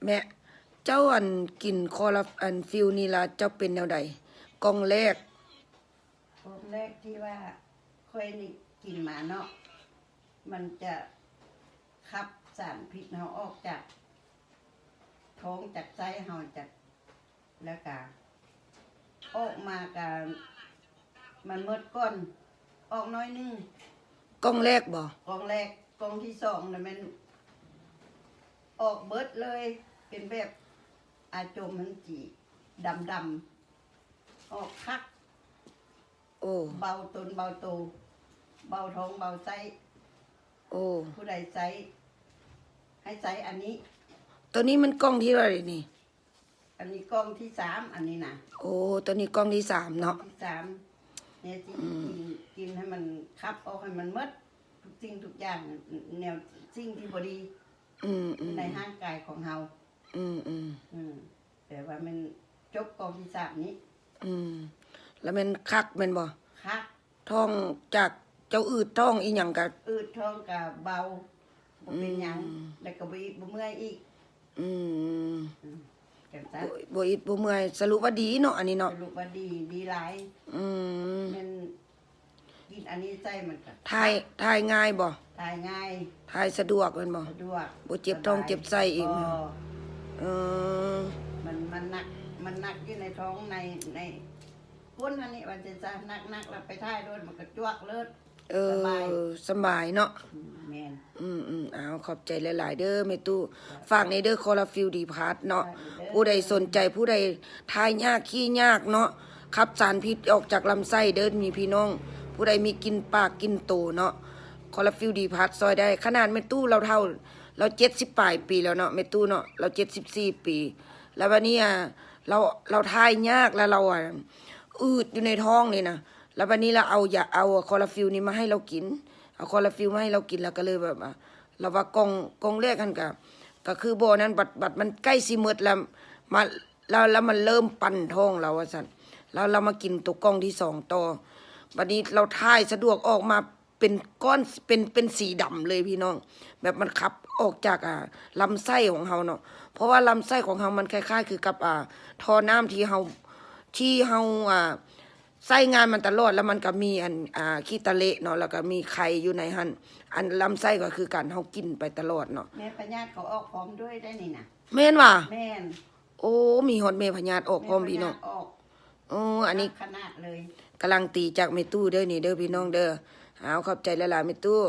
ແມ່ ເຈົ້າອັນກິນຄໍລາ ອັນຟິວນີ້ລະ ເຈົ້າເປັນແນວໃດ? ກ່ອງແລກ ກ່ອງແລກທີ່ວ່າຂ້ອຍນີ້ກິນມາເນາະ ມັນຈະຂັບສານພິດເຮົາອອກຈາກທ້ອງ ຈາກໄສ້ເຮົາ ຈາກ ແລ້ວກະອອກມາກະ ມັນໝົດກ່ອນ ອອກໜ້ອຍໜຶ່ງ. ກ່ອງແລກບໍ? ກ່ອງແລກ. ກ່ອງທີສອງນະແມ່ນອອກເບິດເລີຍ ເປັນແບບອາຈົມຫັ້ນ ສີດຳໆ ອອກຄັກ. ໂອ້ ເບົາຕົນເບົາໂຕ ເບົາທ້ອງເບົາໄສ້. ໂອ້ ຜູ້ໃດໃຊ້ ໃຫ້ໃຊ້ອັນນີ້. ໂຕນີ້ມັນກ່ອງທີເທົ່າໃດນີ້? ອັນນີ້ກ່ອງທີສາມ ອັນນີ້ນະ. ໂອ້ ໂຕນີ້ກ່ອງທີສາມເນາະ. ທີສາມ ແນວຊິ ອືມ ກິນ ກິນໃຫ້ມັນຂັບອອກໃຫ້ມັນໝົດ ທຸກສິ່ງທຸກຢ່າງ ແນວສິ່ງທີ່ບໍ່ດີ ອືມໆ ໃນຮ່າງກາຍຂອງເຮົາ. ອືມໆ ອືມ ແຕ່ວ່າແມ່ນຈົບກ່ອງທີສາມນີ້. ອືມ ລະແມ່ນຄັກແມ່ນບໍ່? ຄັກ. ທ້ອງ ຈາກເຈົ້າອືດທ້ອງອີ່ຫຍັງກະ ອືດທ້ອງກະເບົາ ບໍ່ເປັນຫຍັງ ອືມ ແລ້ວກະບໍ່ອິດບໍ່ເມື່ອຍອີກ. ອືມ ອືມ ຈັ່ງຊັ້ນ ບໍ່ ບໍ່ອິດບໍ່ເມື່ອຍ. ສະຫຼຸບວ່າດີເນາະ ອັນນີ້ເນາະ. ສະຫຼຸບວ່າດີ ດີຫຼາຍ. ອືມ ແມ່ນກິນອັນນີ້ໃສ່ມັນກະຖ່າຍ ຖ່າຍງ່າຍບໍ່? ຖ່າຍງ່າຍ ຖ່າຍສະດວກແມ່ນບໍ່? ສະດວກ ບໍ່ເຈັບທ້ອງ ສະບາຍ ເຈັບໄສ້ອີກ. ບໍ່ ເອີ ມັນ ມັນໜັກ ມັນໜັກຢູ່ໃນທ້ອງ ໃນ ໃນກົ້ນຫັ້ນນີ້ ວ່າຊັ້ນຊະ ໜັກໆ ແລ້ວໄປຖ່າຍໂລດ ມັນກະຈວກເລີດ. ເອີ ສະບາຍ ສະບາຍເນາະ. ອືມ ແມ່ນ. ອືມໆ ເອົາ ຂອບໃຈຫຼາຍໆເດີແມ່ຕູ້. ເຈົ້າ ຝາກແດ່ເດີ ຄໍລາຟິວດີພລັສເນາະ. ຝາກແດ່ເດີ ຜູ້ໃດສົນໃຈ ຜູ້ໃດຖ່າຍຍາກ ຂີ້ຍາກເນາະ ຂັບສານພິດອອກຈາກລຳໄສ້ເດີ ມີພີ່ນ້ອງ ຜູ້ໃດມີກິ່ນປາກກິ່ນໂຕເນາະ ຄໍລາຟິວດີພລັສຊ່ອຍໄດ້. ຂະໜາດແມ່ຕູ້ລາວເຖົ້າ ລາວເຈັດສິບປາຍປີແລ້ວເນາະ ແມ່ຕູ້ເນາະ ລາວເຈັດສິບສີ່ປີ. ແລ້ວບາດນີ້ ອາ ລາວ ລາວຖ່າຍຍາກ ແລ້ວລາວ ອາ ອືດຢູ່ໃນທ້ອງນີ້ນະ. ແລ້ວບາດນີ້ລາວເອົາຢາ ເອົາຄໍລາຟິວນີ້ມາໃຫ້ລາວກິນ ເອົາຄໍລາຟິວມາໃຫ້ລາວກິນ ລາວກະເລີຍແບບວ່າ ລາວວ່າກ່ອງ ກ່ອງແລກຫັ້ນກະ ກະຄືບໍ່ນັ້ນ ບັດ ບັດມັນໃກ້ຊິໝົດແລ້ວ ມາ ລາວ ລາວມັນເລີ່ມປັ່ນທ້ອງລາວວ່າຊັ້ນ ແລ້ວລາວມາກິນໂຕກ່ອງທີສອງຕໍ່. ບາດນີ້ລາວຖ່າຍສະດວກອອກມາ ເປັນກ້ອນ ເປັນ ເປັນສີດຳເລີຍພີ່ນ້ອງ ແບບມັນຂັບອອກຈາກ ອາ ລຳໄສ້ຂອງເຮົາເນາະ. ເພາະວ່າລຳໄສ້ຂອງເຮົາມັນຄ້າຍໆຄືກັບ ອາ ທໍ່ນ້ຳທີ່ເຮົາ ທີ່ເຮົາ ອາ ໃຊ້ງານມັນຕະຫຼອດ ແລ້ວມັນກະມີອັນ ອາ ຂີ້ຕະເລະເນາະ ແລ້ວກະມີໄຂ່ຢູ່ໃນຫັ້ນ. ອັນລຳໄສ້ກະຄືກັນ ເຮົາກິນໄປຕະຫຼອດເນາະ. ແມ່ພະຍາດເຂົາອອກພ້ອມດ້ວຍໄດ໋ນີ້ນະ. ແມ່ນຫວາ? ແມ່ນ. ໂອ້ ມີຮອດແມ່ພະຍາດອອກພ້ອມພີ່ນ້ອງ. ແມ່ພະຍາດອອກ. ເອີ ອັນນີ້ໜັກຂະໜາດເລີຍ. ກຳລັງຕີຈາກແມ່ຕູ້ເດີນີ້ເດີພີ່ນ້ອງເດີ. ເອົາ ຂອບໃຈຫຼາຍໆແມ່ຕູ້. ເຈົ້າ.